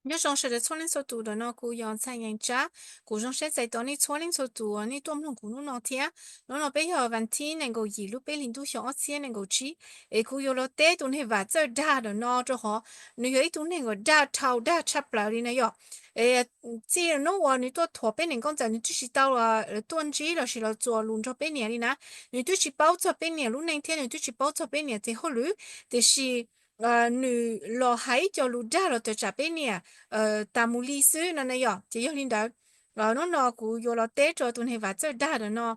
Nyob zoo sawv daws txhua leej txhua tus, ntawm no kuv yog Ntxhais Yees Tsab. Kuv zoo siab txais tos nej txhua leej txhua tus uas nej tuaj mloog kuv hnub no thiab. Hnub no peb yog vas thib nees nkaum yim lub peb hlis ntuj xyoo ob txhiab nees nkaum tsib. Es kuv yuav los teb tus neeg Vam Txawj Dag ntawm no rau qhov nws yog ib tug neeg uas dag dhau dag tshaj plaws li na yom. Txij hnub uas nws tuaj thuam peb niam nkauj ntxawm nws twb tsis tau tuaj ntsib lossis los txuas lus nrog peb niam li na. Nws twb tsis paub txog peb niam lub neej thiab nws twb tsis paub txog peb niam tes hauj lwm, tiam sis nws los hais ib co lus dag los tawm tsam peb niam tas mus li xwb no na yom. Ces yog li ntawd, hnub no kuv yuav los teb rau tus neeg Vam Txawj Dag ntawm no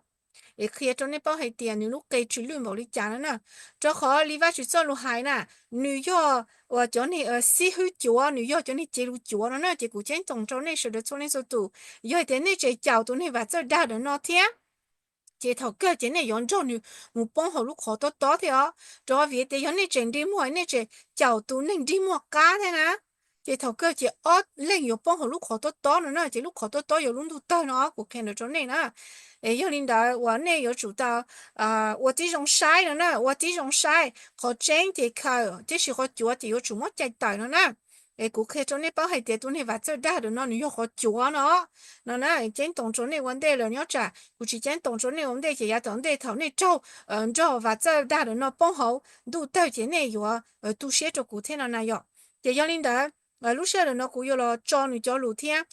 es qhia rau nej paub hais tias nws lub qe tsw lwj npaum li cas no na. Rau qhov li Vajtswv txoj lus hais na, nws yog uas cov neeg xib hwb cuav, nws yog cov neeg cev lus cuav no na. Ces kuv ceeb toom rau nej sawv daws txhua leej txhua tus, yog hais tias nej tseem caum tus neeg Vam Txawj Dag ntawm no thiab, ces thaum kawg ces nej yuav nrog nws mus poob hauv lub qhov tob tob thiab os. Rau qhov vim tias yog nej tseem nrig muag, nej tseem caum tus neeg nrig muag qab thiab na, ces thaum kawg ces ob leeg yuav poob hauv lub qhov tob tob no na. Ces lub qhov tob tob yog lub ntuj tawg no, kuv qhia ntawd rau nej na. Es yog li ntawd uas nej yuav tsum tau ua tib zoo saib no na, ua tib zoo saib, qhov tseeb ces khaws, tiam sis qhov cuav ces yuav tsum muab cais tawm no na. Es kuv qhia rau nej paub hais tias tus neeg Vam Txawj Dag ntawm no nws yog qhov cuav no, no na. Ceeb toom rau nej ua ntej lawm, nyob tsam kuv tsis ceeb toom rau nej ua ntej ces yav tom ntej thaum nej raug nrog Vam Txawj Dag ntawm no poob hauv ntuj tawg ces nej yuav tu siab rau kuv thiab no na yom. Ces yog li ntawd, lub sij hawm ntawm no kuv yuav los tso nws cov lus thiab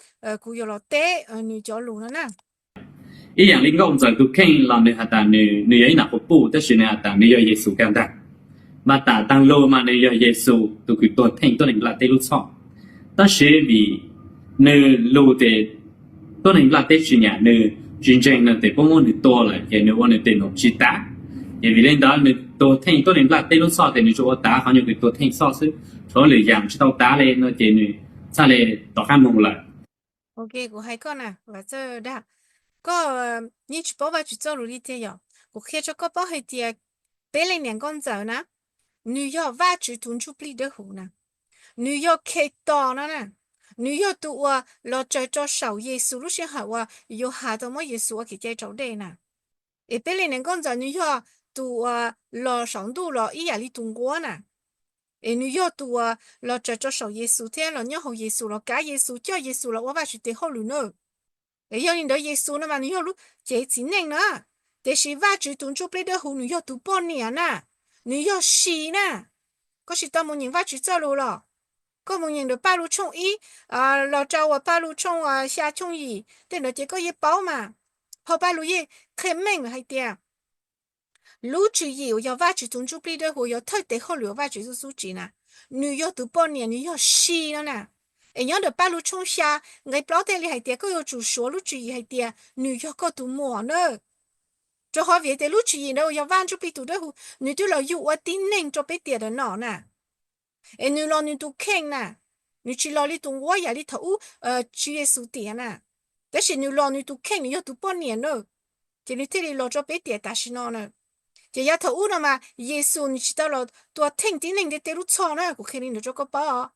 kuv yuav los teb nws cov lus no na. Ib yam li nkauj ntxawm tus kheej los nws has tas nws, nws yog ib nram quas puj, tab sis nws has tas nws yog Yexus kag ntag. Mas tam taag lug mas nws yog Yexus tus kws tuag theej tuab neeg nplaj teb lub txhoj. Tab sis vim nws lug tes tuab neeg nplaj teb tsis nyam, nws tsis ntseeg no tes puab muab nws tua lawm ces nws ua nws tes num tsis tav. Ces vim li ntawd nws tuag theej tuab neeg nplaj teb lub txhoj tes nws tsuas ua tav qhov nyuag kws tuag theej txhoj xwb, tshuav lwm yam tsis tau tav li no ces nws txhaj le rov qab moog lawm. Ok, kuv hais koj na, Vam Txawj Dag, koj yeej tsis paub Vajtswv txoj lus li tiag yom. Kuv qhia rau koj paub hais tias peb leej niam nkauj ntxawm na, nws yog Vajtswv tus Ntsuj Plig Dawb Huv na, nws yog Khetos no na, nws yog tus uas los tsaws rau saum Yexus lub sij hawm uas Yauhas tau muab Yexus ua kev cai raus dej na. Es peb leej niam nkauj ntxawm nws yog tus uas los saum ntuj los ib yam li tus nquab na. Es nws yog tus uas los tsaws rau saum Yexus thiab los nyob hauv Yexus los kav Yexus coj Yexus los ua Vajtswv tes hauj lwm na. Es yog li ntawd Yexus no mas nws yog lub cev txiv neej na, tiam sis Vajtswv tus Ntsuj Plig Dawb Huv nws yog tus poj niam na, nws yog si na. Koj tsis tau mus nyeem Vajtswv txoj lus los? Koj mus nyeem ntawm Paj Lug tshooj ib los rau uas Paj Lug tshooj xya tshooj yim tej ntawd ces koj yeej paub mas. Phau Paj Lug yeej qhia meej lawm hais tias lub tswv yim uas yog Vajtswv tus Ntsuj Plig Dawb Huv yog thawj tes hauj lwm uas Vajtswv txuj xub tsim na, nws yog tus poj niam, nws yog si no na. Es nyob ntawm Paj Lug tshooj xya nqe plaub thiaj li hais tias koj yuav tsum suav lub tswv yim hais tias nws yog koj tus muam na. Rau qhov vim tias lub tswv yim ntawd uas yog Vaj Ntsuj Plig tus Dawb Huv nws twb los yug ua tib neeg rau peb tiam ntawm no na. Es nws los nws tus kheej na, nws tsis los li tus nquab yam li thaum ub Tswv Yexus tiam na, tab sis nws los nws tus kheej, nws yog tus poj niam na, ces nws thiaj li los rau peb tiam tam sim no na. Ces yav thaum ub no mas Yexus nws tsis tau los tua theej tib neeg ntiaj teb lub txhoj na, kuv qhia li ntawd rau koj paub.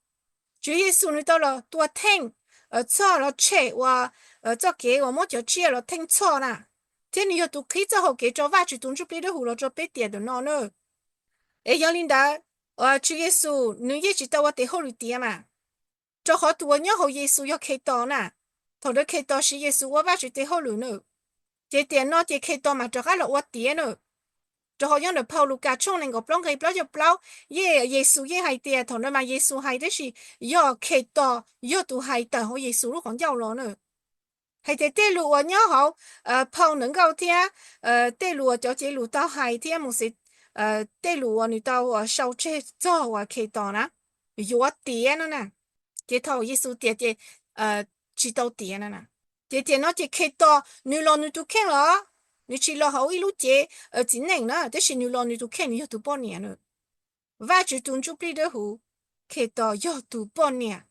Tswv Yexus nws tau los tua theej txhoj los tshem uas txoj kev uas muab cov tsiaj los theej txhoj na, thiab nws yog tus qhib txoj hau kev rau Vajtswv tus Ntsuj Plig Dawb Huv los rau peb tiam ntawm no na. Es yog li ntawd, Tswv Yexus nws yeej tsis tau ua tes hauj lwm tiav mas, rau qhov tus uas nyob hauv Yexus yog Khetos na. Thaum ntawd Khetos siv Yexus ua Vajtswv tes hauj lwm na, ces tiam no ces Khetos mas rov qab los ua tiav na. Rau qhov nyob ntawm phau Lukas tshooj nees nkaum plaub nqe plaub caug plaub, yeej Yexus yeej hais tias, thaum ntawd mas Yexus hais tab sis yog Khetos yog tus hais tawm hauv Yexus lub qhov ncauj los na, hais tias tej lus uas nyob hauv phau Ntawv Nkauj thiab tej lus uas cov cev lus tau hais thiab Mauxes tej lus uas nws tau sau tseg txog uas Khetos na, yuav tiav no na. Ces thaum Yexus tiav ces tsis tau tiav no na. Ces tiam no ces Khetos nws los nws tus kheej los, nws tsis los hauv ib lub cev txiv neej na, tab sis nws los nws tus kheej, nws yog tus poj niam na. Vajtswv tus Ntsuj Plig Dawb Huv, Khetos yog tus poj niam.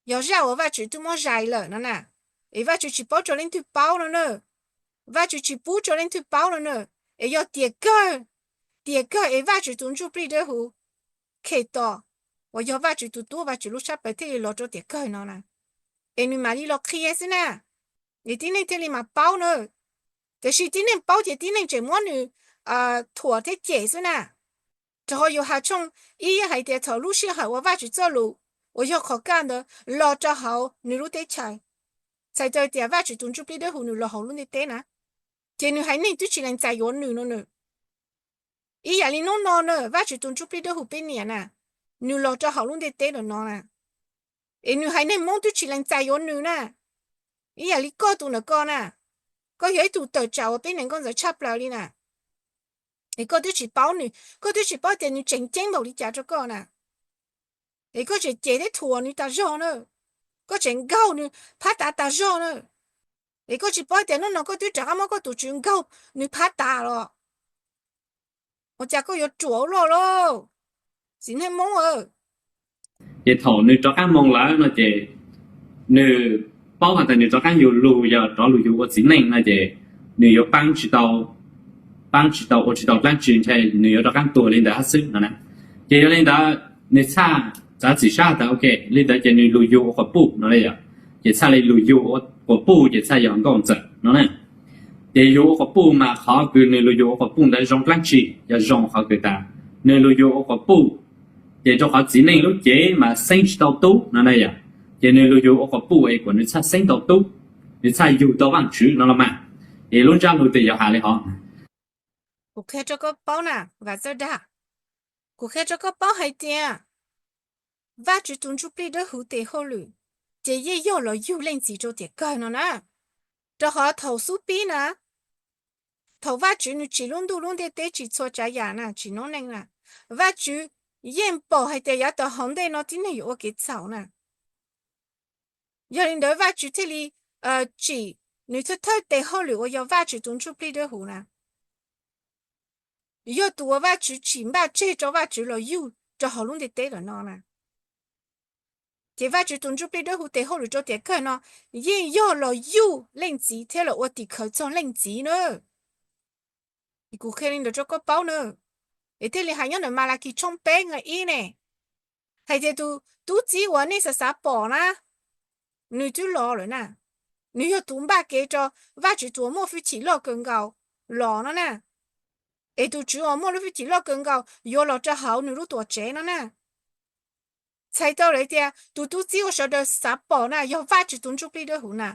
Yog zaj uas Vajtswv twb muab zais lawm no na, es Vajtswv tsis paub rau leej twg paub no na. Vajtswv tsis pub rau leej twg paub no na. Es yog tiam kawg, tiam kawg es Vajtswv tus Ntsuj Plig Dawb Huv, Khetos, uas yog Vajtswv tus Tub, Vajtswv lub tshab plaws thiaj li los rau tiam kawg no na. Es nws mam li los qhia xwb na, es tib neeg thiaj li mam paub na. Tiam sis tib neeg paub ces tib neeg tseem muab nws thuam thiab cem xwb na. Rau qhov Yauhas tshooj ib yeej hais tias thaum lub sij hawm uas Vajtswv txoj lus uas yog qhov kaj ntawd los rau hauv nws lub teb chaws. Txhais tau tias Vajtswv tus Ntsujplig Dawb Huv nws los hauv lub ntiaj teb na, ces nws haiv neeg twb tsis lees txais yuav nws no nws. Ib yam li hnub no na, Vajtswv tus Ntsujplig Dawb Huv peb niam na, nws los rau hauv lub ntiaj teb ntawm no na, es nws haiv neeg Hmoob twb tsis lees txais yuav nws na. Ib yam li koj tus ntawm koj na, koj yog ib tug tawm tsam uas peb niam nkauj ntxawm tshaj plaws li na, es koj twb tsis paub nws, koj twb tsis paub tias nws tseem ceeb npaum li cas rau koj na, es koj tseem cem thiab thuam nws tas zog na, koj tseem nkaug nws phab tav tas zog na, es koj tsis paub tias hnub no koj twb rov qab muab koj tus tswv nkaug nws phab tav los. Ua cas koj yuav ruam ua luaj lauj, txiv neej Hmoob aw? Ces thaum nws rov qab moo lawm no ces nws paub hais tias nws rov qab yug lug yog rov lug yug ua txiv neej no ces nws yuav paab tsis tau, paab tsis tau ua tsis tau dlaab tsi, ntshe nws yuav rov qab tuag li ntawd hab xwb no na. Ces yog li ntawd nws txhaj txav txim sab tas ok li ntawd ces nws lug yug ua quas puj no na yom. Ces txhaj li lug yug ua quas puj ces txhaj yog nkauj ntxawm no na. Ces yug ua quas puj mas qhov kws nws lug yug ua quas puj ntawd zoo dlaab tsi, yog zoo qhov kws tas nws lug yug ua quas puj ces rau qhov txiv neej lub cev mas xeeb tsis tau tub no na yom. Ces nws lug yug ua quas puj es kom nws txhaj xeeb tau tub, nws txhaj yug tau Vaajtswv no los mas. Es lub ntsab lug tes yuav has li hov. Kuv qhia rau koj paub na, Vam Txawj Dag, kuv qhia rau koj paub hais tias Vajtswv tus Ntsujplig Dawb Huv tes hauj lwm ces yeej yog los yug leej txiv rau tiam kawg no na. Rau qhov thaum xub pib na, thaum Vajtswv nws tsim lub ntuj lub ntiaj teb tsim txhua tsav yam na, tsim noob neej na, Vajtswv yeej pom hais tias yav tom hauv ntej no tib neeg yuav ua kev txhaum na. Yog li ntawd Vajtswv thiaj li tsim nws thawj thawj tes hauj lwm uas yog Vajtswv tus Ntsujplig Dawb Huv na, yog tus uas Vajtswv tsim npaj tseg rau Vajtswv los yug rau hauv lub ntiaj teb lawm no na. Ces Vajtswv tus Ntsujplig Dawb Huv tes hauj lwm rau tiam kawg no yeej yog los yug leej txiv thiab los ua tim khawv txog leej txiv na. Kuv qhia li ntawd rau koj paub na. Es thiaj li hais nyob ntawm Malakis tshooj peb nqe ib ne, hais tias tus tub txib uas nej xav xav pom na, nws twb los lawm na. Nws yog tus npaj kev rau Vajtswv tus uas muaj hwj chim loj kawg nkaus los no na. Es tus Tswv uas muaj lub hwj chim loj kawg nkaus yuav los rau hauv nws lub tuam tsev no na. Txhais tau lawm tias tus tub txib uas sawv daws xav pom na yog Vajtswv tus Ntsujplig Dawb Huv na,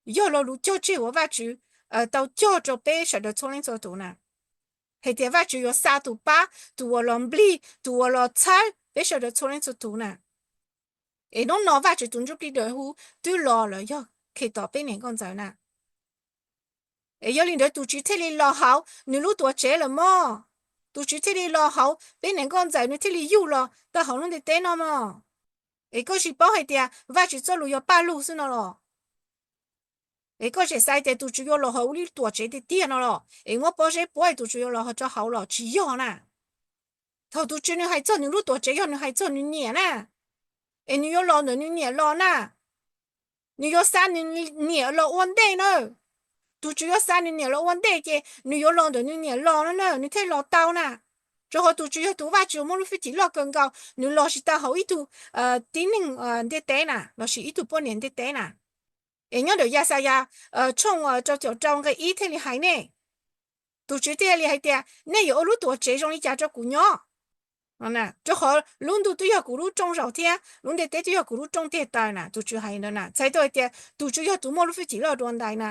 yog lo lus cog tseg uas Vajtswv tau cog rau peb sawv daws txhua leej txhua tus na. Hais tias Vajtswv yuav xa tus pab, tus uas los nplig, tus uas los txhawb peb sawv daws txhua leej txhua tus na. Es hnub no Vajtswv tus Ntsujplig Dawb Huv twb los lawm yog Khetos peb niam nkauj ntxawm na. Es yog li ntawd tus Tswv thiaj li los hauv nws lub tuam tsev lawm mog. Tus Tswv thiaj li los hauv peb niam nkauj ntxawm, nws thiaj li yug los tau hauv lub ntiaj teb no mog. Es koj tsis paub hais tias Vajtswv txoj lus yog paj lug xwb no los? Es koj tseem xav tias tus Tswv yuav los hauv lub tuam tsev tiag tiag no los es muab pob zeb puab es tus Tswv yuav los rau hauv los? Tsis yog na. Thaum tus Tswv nws hais txog nws lub tuam tsev yog nws hais txog nws niam na. Es nws yuav los ntawm nws niam los na. Nws yuav xa nws niam los ua ntej na. Tus Tswv yuav xa nws niam los ua ntej ces nws yuav los ntawm nws niam los no na nws thiaj los tau na. Rau qhov tus Tswv yog tus Vajtswv muaj lub hwj chim loj kawg nkaus, nws los tsis tau hauv ib tug tib neeg ntiaj teb na lossis ib tug poj niam ntiaj teb na. Es nyob ntawm Yaxayas tshooj rau caum rau nqe ib thiaj li hais nej, tus Tswv thiaj li hais tias nej yuav ua lub tuam tsev zoo li cas rau kuv nyob? Rau qhov lub ntuj twb yog kuv lub rooj zaum thiab lub ntiaj teb twb yog kuv lub rooj tiag taw na, tus Tswv hais ntawd na. Txhais tau hais tias tus Tswv yog tus muaj lub hwj chim loj dua ntais na.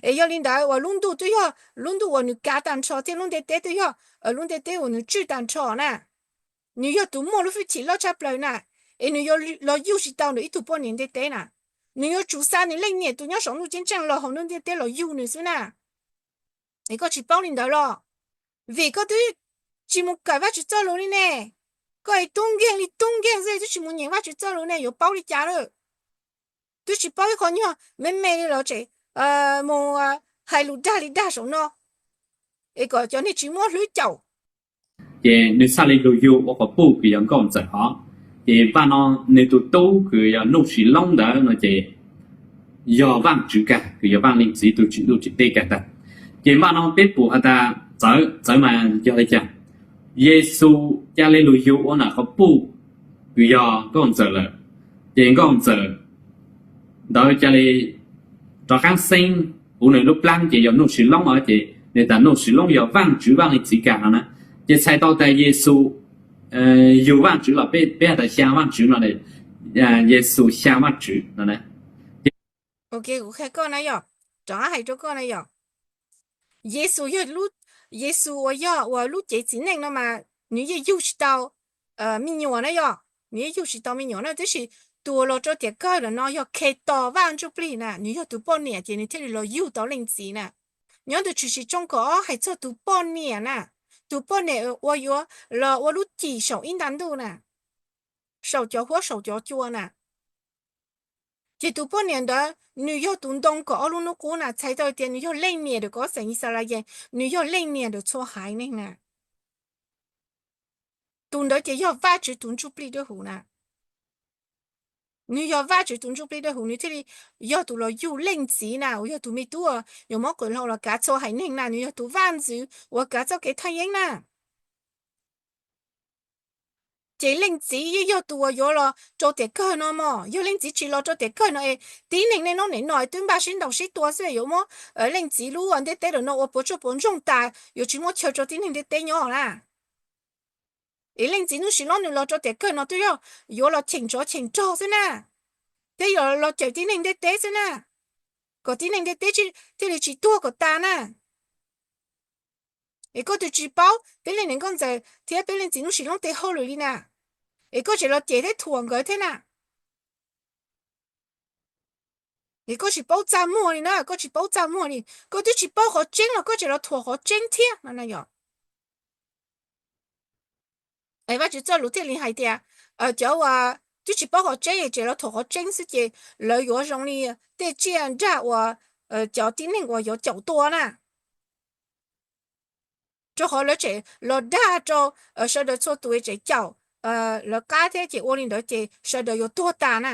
Es yog li ntawd uas lub ntuj twb yog lub ntuj uas nws kav tag nrho thiab lub ntiaj teb twb yog lub ntiaj teb uas nws tswj tag nrho na. Nws yog tus muaj lub hwj chim loj tshaj plaws na. Es nws yuav los yug tsis tau ntawm ib tug poj niam ntiaj teb na. Nws yuav tsum xa nws leej niam tus nyob saum ntuj ceeb tsheej los hauv ntuj ntiaj teb los yug nws xwb na. Es koj tsis paub li ntawd los? Vim koj twb tsis mus kawm Vajtswv txoj lus li ne. Koj es tub nkeeg li tub nkeeg xwb twb tsis mus nyeem Vajtswv txoj lus ne yuav paub li cas lawm? Twb tsis paub ib qho nyuag me me li los tseem mus hais lus dag li dag saum no, es kom cov neeg tsis muab hlwb caum. Ces nws txhaj li lug yug ua quas puj kws yog nkauj ntxawm hov. Ces npaj no nws tus tub kws yog Nuj Sis Loob ntawd no ces yog Vaajtswv kag, kws yog Vaaj Leej Txiv tus tsim ntuj tsim teb kag tag. Ces npaj no peb pum has tas txawv, txawv mas yog li cas? Yexus ca le lug yug ua nam quas puj kws yog nkauj ntxawm lawm, ces nkauj ntxawm ntawd ca le rov qaab xeeb huv nws lub plaab ces yog Nuj Sis Loob os, ces nws tas Nuj Sis Loob yog Vaajtswv Vaaj Leej Txiv kag no na. Ces txhais tau tas Yexus yug Vaajtswv los peb has tas xyaa Vaajtswv no, Yexus xyaa Vaajtswv no. Kuv qhia koj na yog, rov qab hais rau koj na yog, Yexus yog, Yexus uas yog uas lub cev txiv neej no mas nws yeej yug tsis tau me nyuam na yog, nws yeej yug tsis tau me nyuam na, tab sis tus uas los rau tiam kawg lawm no yog Khetos Vaj Ntsuj Plig na, nws yog tus poj niam ces nws thiaj li los yug tau leej txiv na. Nyob ntawm Tshwm Sim tshooj kaum ob hais txog tus poj niam na, tus poj niam uas yuav los ua lub cim saum ib nta ntuj na, saum cov huab saum cov cua na. Ces tus poj niam ntawd nws yog tus ntoo kaum ob lub hnub qub na, txhais tau tias nws yog leej niam ntawm cov xeem Yixalayees, nws yog leej niam ntawm txhua haiv neeg na. Tus ntawd ces yog Vajtswv tus Ntsuj Plig Dawb Huv na. Nws yog Vajtswv tus Ntsuj Plig Dawb Huv, nws thiaj li yog tus los yug leej txiv na, uas yog tus me tub uas yuav muab qwm hlau los kav txhua haiv neeg na, nws yog tus vaj ntxwv uas kav txoj kev thaj yeeb na. Ces leej txiv yeej yog tus uas yuav los rau tiam kawg no mog. Yog leej txiv tsis los rau tiam kawg no es tib neeg nej nyob nim no twb npaj sib ntaus sib tua xwb, yuav muab leej txiv lub ntiaj teb ntawm no ua puas tsuaj puas ntsoog tas, yuav tsis muaj chaw rau tib neeg ntiaj teb nyob na. Es leej txiv Hnub Sim Loob nws los rau tiam kawg no twb yog yuav los cheem tsov cheem rog xwb na, thiab yuav los cawm tib neeg ntiaj teb xwb na, kom tib neeg ntiaj teb thiaj li tsis tuag kom tas na. Es koj twb tsis paub peb leej niam nkauj ntxawm thiab peb leej txiv Hnub Sim Loob tej hauj lwm li na, es koj tseem los cem thiab thuam nkawd thiab na. Es koj tsis paub txaj muag li na, koj tsis paub txaj muag li, koj twb tsis paub qhov tseeb los koj tseem los thuam qhov tseeb thiab no na yog. Es Vajtswv txoj lus thiaj li hais tias cov uas twb tsis paub qhov tseeb tseem los thuam qhov tseeb xwb ces lawv yuav zoo li tej tsiaj nrag uas cov tib neeg uas yuav caum tua na. Rau qhov lawv tseem los dag rau sawv daws txhua tus tseem caum lawv qab thiab ces ua li ntawd ces sawv daws yuav tuag tas na.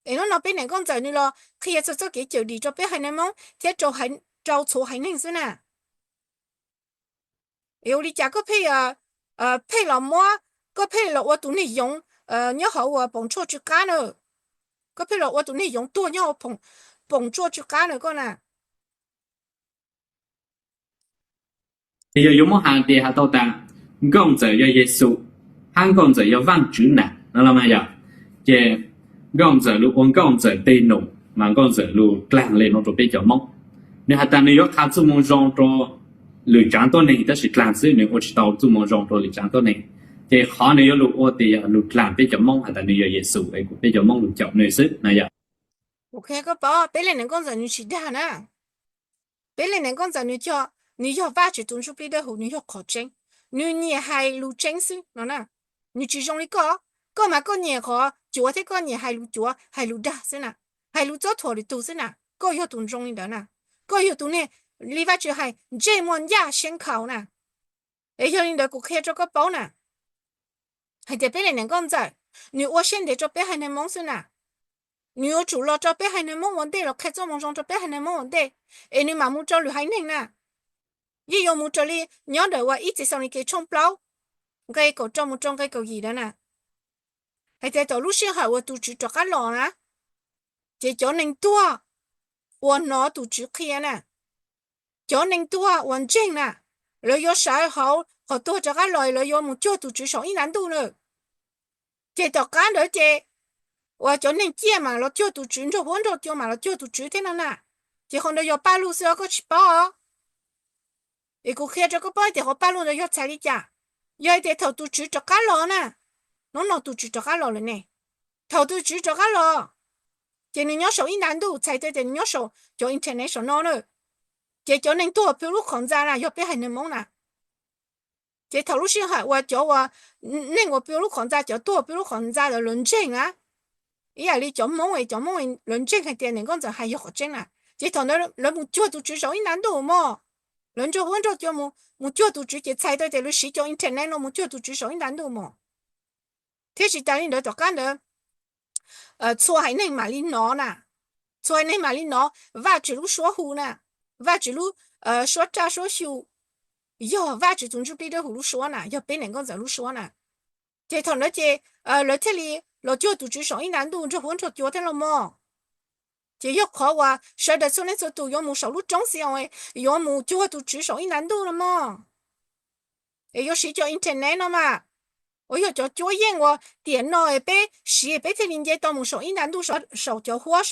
Es hnub no peb niam nkauj ntxawm nws los qhia txog txoj kev cawm dim rau peb haiv neeg Hmoob thiab rau txhua haiv neeg xwb na. Es ua li cas koj pheej, pheej los muab, koj pheej los ua tus neeg yoov nyob hauv uas poom tshuaj tsw qab na, koj pheej los ua tus neeg yoov tuag nyob hauv poom tshuaj tsw qab na koj na. Ces yog yuav muab hais tias hais tau tas nkauj ntxawm yog Yexus, hab nkauj ntxawm yog Vaajtswv na no los mas yog, ces nkauj ntxawm lug ua nkauj ntxawm tej num mas nkauj ntxawm lug dlaag le nuav rau peb cov Moob. Nws has tas nws yuav qha txuj moo zoo rau lwm tsaav tuab neeg tab sis dlaag xwb, nws ua tsis tau txuj moo zoo rau lwm tsaav tuab neeg. Ces qhov nws yuav lug ua tias yog lug dlaag peb cov Moob has tas nws yog Yexus es kuas peb cov Moob lug caum nws xwb na yog. Kuv qhia koj paub, peb leej niam nkauj ntxawm nws tsis dag na. Peb leej niam nkauj ntxawm nws, nws yog Vajtswv tus Ntsuj Plig Dawb Huv, nws yog qhov tseeb. Nws nyiam hais lus tseeb xwb no na. Nws tsis zoo li koj, koj mas koj nyiam qhov cuav thiab koj nyiam hais lus cuav hais lus dag xwb na, hais lus txob thuam lwm tug xwb na. Koj yog tus zoo li ntawd na, koj yog tus neeg li Vajtswv hais ntsej muag ncaj siab nkhaus na. Es yog li ntawd kuv qhia rau koj paub na, hais tias peb leej niam nkauj ntxawm nws ua siab ntev rau peb haiv neeg Moob xwb na. Nws yuav tsum los rau peb haiv neeg Moob ua ntej, los qhia txoj moo zoo rau peb haiv neeg Moob ua ntej, es nws mam mus rau lwm haiv neeg na. Yeej yuav mus raws li nyob ntawm uas ib Txijxaanlikaus tshooj plaub nqe kaum rau mus rau nqe kaum yim ntawd na. Hais tias thaum lub sij hawm uas tus Tswv rov qab los na, ces cov neeg tuag uas hnov tus Tswv qhia na, cov neeg tuag uas ntseeg na, lawv yuav sawv hauv qhov tuag rov qab los, lawv yuav mus cuag tus Tswv saum ib nta ntuj na. Ces tom qab ntawd ces uas cov neeg ciaj mam los cuag tus Tswv, nraug huab nraug cua mam los cuag tus Tswv thiab no na. Ces qhov ntawd yog Paj Lug xwb os, koj tsis paub os. Es kuv qhia rau koj paub tias qhov Paj Lug ntawd yog txhais li cas. Yog hais tias thaum tus Tswv rov qab los na, hnub no tus Tswv rov qab los lawm ne, thaum tus Tswv rov qab los, ces nws nyob saum ib nta ntuj, txhais tau tias nws nyob saum cov international na. Ces cov neeg tuag pw lub qhov ntxa na yog peb haiv neeg Moob na. Ces thaum lub sij hawm uas cov uas, neeg uas pw lub qhov ntxa, cov tuag pw lub qhov ntxa lawv, lawv ntseeg na, ib yam li cov Moob es cov Moob lawv ntseeg hais tias niam nkauj ntxawm hais yog qhov tseeb na, ces thaum ntawd lawv mus cuag tus Tswv saum ib nta ntuj mog. Lawv nraug huab nraug cua mus cuag tus Tswv ces txhais tau tias lawv siv cov internet no mus cuag tus Tswv saum ib nta ntuj mog. Thiab tsis tas li ntawd tom qab ntawd txhua haiv neeg mam li hnov na, txhua haiv neeg mam li hnov Vajtswv lub suab hu na, Vajtswv lub suab raj suab xyu, yog Vajtswv tus Ntsuj Plig Dawb Huv lub suab na, yog peb niam nkauj ntxawm lub suab na. Ces thaum ntawd ces lawv thiaj li los cuag tus Tswv saum ib nta ntuj nraug huab nraug cua thiab los mog. Ces yog qhov uas sawv daws txhua leej txhua tus yuav mus saum lub roob Xi-oos, yuav mus cuag tus Tswv saum ib nta ntuj los mog. Es yuav siv cov internet no mas, uas yog cov cuab yeej uas tiam no peb siv peb thiaj li nce tau mus saum ib nta ntuj, saum cov huab,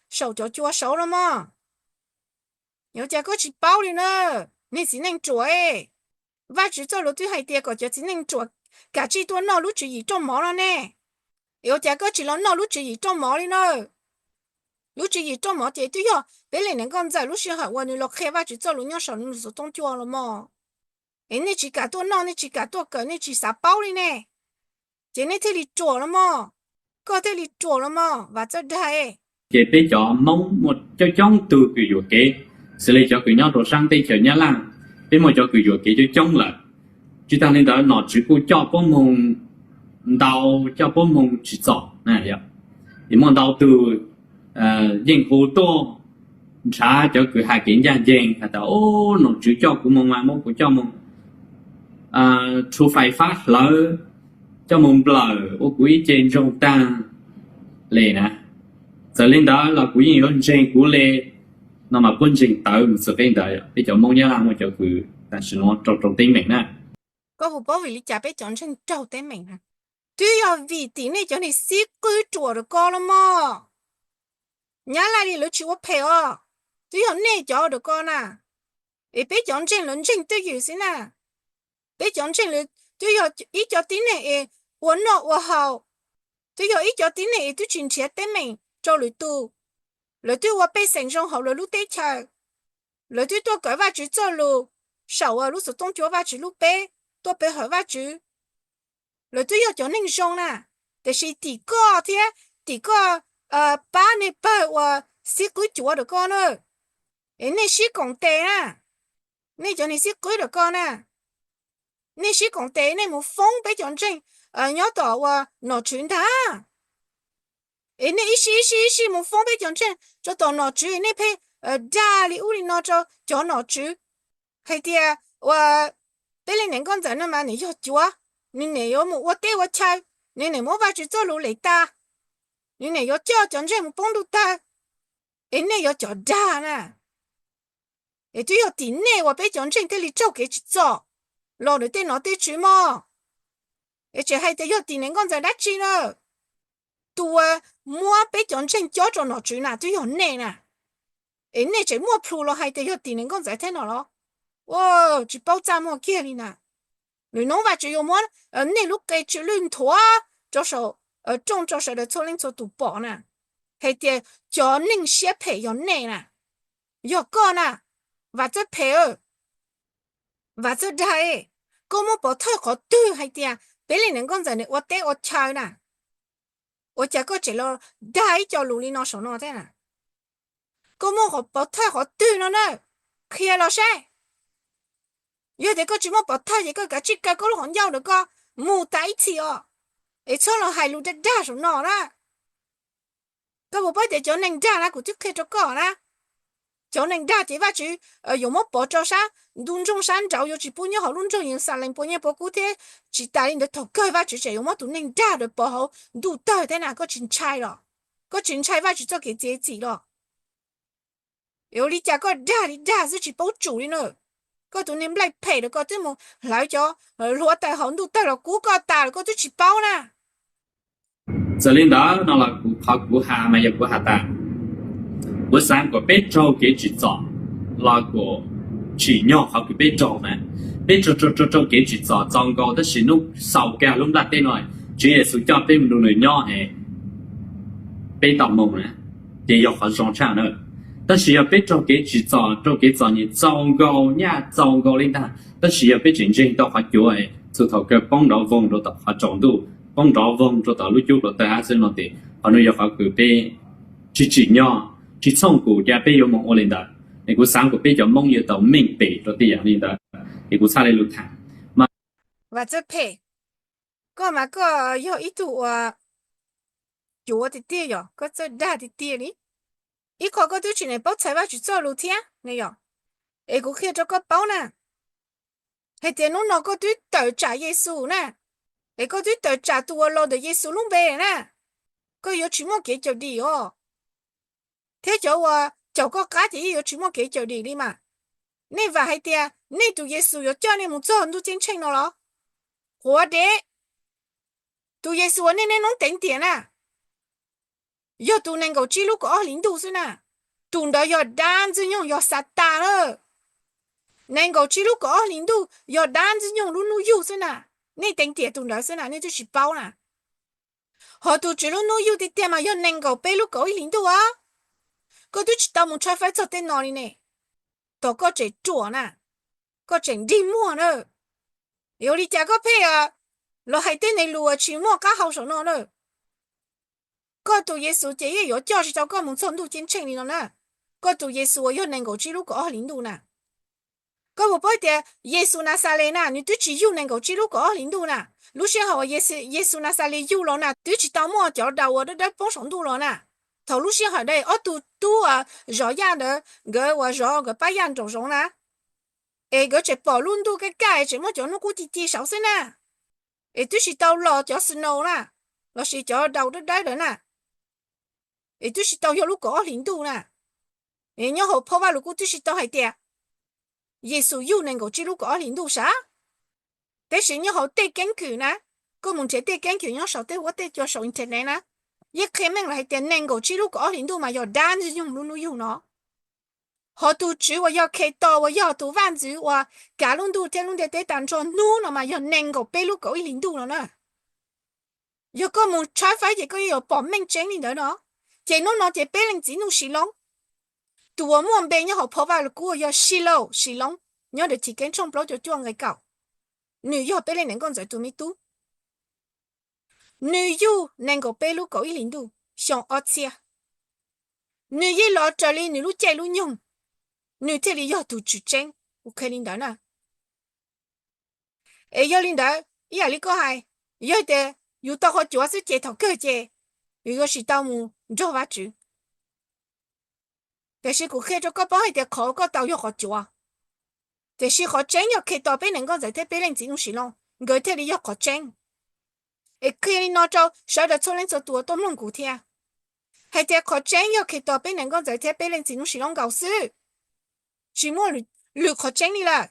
saum cov cua saud los mas. Ua cas koj tsis paub li na, niag txiv neej ruam? Vajtswv txoj lus twb hais tias kom cov txiv neej ruam kav tsij tuaj noj lub tswv yim roj mov no ne. Es ua cas koj tsis los noj lub tswv yim roj mov li na? Lub tswv yim roj mov ces twb yog peb li niam nkauj ntxawm lub sij hawm uas nws los qhia Vajtswv txoj lus nyob saum nws lub xov tooj cua los mas. Es nej tsis kam tuaj noj, nej tsis kam tuaj kawm, nej tsis xav paub li ne, ces nej thiaj li ruam los mas. Koj thiaj li ruam los mas Vam Txawj Dag. Ces peb cov Hmoob muaj coob coob tug kws yuam kev, xws li cov kws nyob rau saab teb chaws Nyab Laj, peb muaj cov kws yuam kev coob coob lawm. Tsis taag li ntawd nom tswv kuj coj puab moog ntau, coj puab moog tsim txom. Muaj ntau tug yeej hu tuaj nrhav cov kws has kev ncaj nceeg has tas, Ub, nom tswv coj kuv moog mas, muab kuv coj moog rhu fais fab hlawv, coj moog nplawm ua kuv ib ce ntsoog taag le na. Txawm li ntawd los kuv yeej yuav ntseeg kuv le no mas puab ntseeg tawv mus txug qeb ntawd. Peb cov Hmoob Nyab Laj muaj cov kws tam sim nuav raug raug teeb meem na. Koj puas paub vim li cas peb cov ntseeg raug teeb meem na? Twb yog vim tim nej cov niag xib qwb ruam rau koj los mas. Nyab Laj li lawv tsis ua phem os, twb yog nej cov ua rau koj na. Es peb cov ntseeg lawv ntseeg twj ywm xwb na. Peb cov ntseeg lawv twb yog ib co tib neeg es ua noj ua haus, twb yog ib co tib neeg es twb tsis nrhiav teeb meem rau lwm tus. Lawv twb ua pej xeem zoo hauv lawv lub teb chaws. Lawv twb tuaj kawm Vajtswv txoj lus saum lub xov tooj cua Vajtswv lub peb, tuaj pe hawm Vajtswv. Lawv twb yog cov neeg zoo na, tiam sis tim koj thiab tim koj pab nej pawg uas xib qwb cuav rau koj na, es nej sib koom tes na, nej cov niag xib qwb rau koj na, nej sib koom tes nej mus foob peb cov ntseeg nyob tom uas nom tswv ntag. Es nej ib sij ib sij ib sij mus foob peb cov ntseeg rau tom nom tswv, nej pheej dag li ub li no rau cov nom tswv hais tias uas peb li niam nkauj ntxawm no mas nws yog cuav, nws niam yuav mus ua teb ua chaw, nws niam muab Vajtswv txoj lus lem tas, nws niam yuav coj cov ntseeg mus poob ntuj tawg. Es nej yuav cov dag na. Es twb yog tim nej uas peb cov ntseeg thiaj li raug kev tsim txom los ntawm tej nom tej tswv mog. Es tseem hais tias yog tim niam nkauj ntxawm dab tsi na? Tus uas muab peb cov ntseeg cob rau nom tswv na twb yog nej na. Es nej tseem muaj plhus los hais tias yog tim niam nkauj ntxawm thiab no los? Ua, tsis paub txaj muag kiag li na. Lwm hnub Vajtswv yuav muab nej lub qe tsw lwj nthuav rau saum rooj rau sawv daws txhua leej txhua tus pom na, hais tias cov neeg siab phem yog nej na, yog koj na, Vam Txawj Phem, Vam Txawj Dag. Koj muaj pov thawj qhov twg hais tias peb li niam nkauj ntxawm nws ua teb ua chaw na? Ua cas koj tseem los dag ib co lus li no saum no thiab na? Koj muaj pov thawj qhov twg no na? Qhia los saib. Yog tias koj tsis muaj pov thawj ces koj kav tsij kaw koj lub qhov ncauj ntawm koj mus tas ib txhis os, es txhob los hais lus dag dag saum no na. Koj puas paub tias cov neeg dag na, kuv twb qhia rau koj na, cov neeg dag ces Vajtswv yuav muab pov rau sab ntuj nroog sab nraud, yuav tsis pub nyob hauv lub nroog Yeluxalees puas nyiaj puas kub thiab. Tsis tas li ntawd, thaum kawg Vajtswv tseem yuav muab tus neeg dag ntawd pov hauv ntuj tawg thiab na. Koj tsis ntshai los? Koj tsis ntshai Vajtswv txoj kev txiav txim los? Ua li cas koj dag li dag xwb tsis paub tsum li na? Koj tus niag nplaig phem lawm, koj twb mus hlawv cov hluav taws hauv ntuj tawg los kub koj tas lawm koj twb tsis paub na. Txawm li ntawd no los kuv, qhov kuv has mas yog kuv has tas, kuv xav kom peb raug kev tsim txom los kuj tsim nyog qhov kws peb raug mas. Peb raug, raug, raug, raug kev tsim txom txaus nkaus, tab sis hnub xaus kag lub nplaj teb no, Tswv Yexus coj peb mus nrug nws nyob es peb tau moo na, ces yog qhov zoo tshaj na. Tab sis yog peb raug kev tsim txom, raug kev txom nyem txaus nkaus, nyaj txaus nkaus li ntag, tab sis yog peb tseem ntseeg tau qhov cuav, txug thaum kawg poob nrov voog rau tom qhov tsaus ntuj, poob nrov voog rau tom lub cub hluav taws hab xwb no ces qhov nuav yog qhov kws peb tsis tsim nyog, tsis txhooj kuv ca peb yuav moog ua li ntawd. Es kuv xaav kom peb cov Moob yuav tau meej pem rau tej yam li ntawd, es kuv txhaj le lug tham. Vam Txawj Phem, koj mas koj yog ib tug uas cuav tiag tiag, yog koj txawj dag tiag tiag li. Ib qho koj twb tsis paub txhais Vajtswv txoj lus thiab ne yog. Es kuv qhia rau koj paub na, hais tias hnub no koj twb tawm tsam Yexus na, es koj twb tawm tsam tus uas los ntawm Yexus lub npe na, koj yuav tsis muaj kev cawm dim os. Thiab cov uas caum koj qab ces yeej yuav tsis muaj kev cawm dim li mas. Nej vam hais tias Nej tus Yexus yuav coj nej mus txog ntuj ceeb tsheej no los? Quav dev. Tus Yexus uas nej niaj hnub teev tiam na, yog tus nees nkaum tsib lub kaum ob hlis ntuj xwb na. Tus ntawd yog dab ntxwg nyoog, yog Xatas na. Nees nkaum tsib lub kaum ob hlis ntuj yog dab ntxwg nyoog lub hnub yug xwb na. Nej teev tiam tus ntawd xwb na, nej twb tsis paub na. Hos tus Tswv lub hnub yug tiag tiag mas yog nees nkaum peb lub kaum ib hlis ntuj os. Koj twb tsis tau mus tshawb fawb txog tej no li ne. Tos koj tseem ruam na, koj tseem dig muag na. Yuav li cas koj pheej los hais tej neeg lus uas tsis muaj qab hau saum no na? Koj tus Yexus ces yeej yuav coj tsis tau koj mus txog ntuj ceeb tsheej li no na. Koj tus Yexus uas yog nees nkaum tsib lub kaum ob hlis ntuj na. Koj puas paub tias Yexus Naxales na, nws twb tsis yug nees nkaum tsib lub kaum ob hlis ntuj na. Lub sij hawm uas Yexus Naxales yug los na, twb tsis tau muaj cov daus uas dawb dawb poob saum ntuj los na. Thaum lub sij hawm ntawd ob tug tub zov yaj ntawd nkawd uas zov nkawd pab yaj nraum zoov na, es nkawd tseem pom lub ntuj kaj kaj es tseem muaj cov hnub qub ci ci saud xwb na. Es twb tsis tau los cov snow na, lossis cov daus dawb dawb ntawd na. Es twb tsis tau yog lub kaum ob hlis ntuj na. Es nyob hauv phau Vajluskub twb tsis tau hais tias Yexus yug nees nkaum tsib lub kaum ob hlis ntuj sav. Tab sis nyob hauv tej keeb kwm na, koj mus nrhiav tej keeb kwm nyob saum tej huab tej cua saum internet na, yeej qhia meej lawm hais tias nees nkaum tsib lub kaum ob hlis ntuj mas yog dab ntxwg nyoog lub hnub yug no. Hos tus Tswv uas yog Khetos uas yog tus vaj ntxwv uas kav lub ntuj thiab lub ntiaj teb tag nrho hnub no mas yog nees nkaum peb lub kaum ib hlis ntuj no na. Yog koj mus tshawb fawb ces koj yeej yuav pom meej tseeb li ntawd no. Ces hnub no ces peb Leej Txiv Nuj Sis Loob, tus uas muaj npe nyob hauv phau Vajluskub uas yog Silauj, Sis Loob, nyob Dawm Chiv Keeb tshooj plaub caug cuaj nqe kaum, nws yog peb Leej Niam Nkauj Ntxawm tus me tub. Nws yug nees nkaum peb lub kaum ib hlis ntuj xyoo ob txhiab. Nws yeej los raws li nws lub caij lub nyoog, nws thiaj li yog tus Tswv tseeb. Kuv qhia li ntawd na. Es yog li ntawd ib yam li koj hais, yog tias yus tau qhov cuav xwb ces thaum kawg ces yus yuav tsis tau mus nrog Vajtswv. Tiam sis kuv qhia rau koj paub hais tias qhov koj tau yog qhov cuav, tiam sis qhov tseeb yog Khetos peb Niam Nkauj Ntxawm thiab peb Leej Txiv Nuj Sis Loob nkawd thiaj li yog qhov tseeb. Es qhia li no rau sawv daws txhua leej txhua tus tuaj mloog kuv thiab, hais tias qhov tseeb yog Khetos peb Niam Nkauj Ntxawm thiab peb Leej Txiv Nuj Sis Loob nkaus xwb, tsis muaj lwm qhov tseeb li lawm.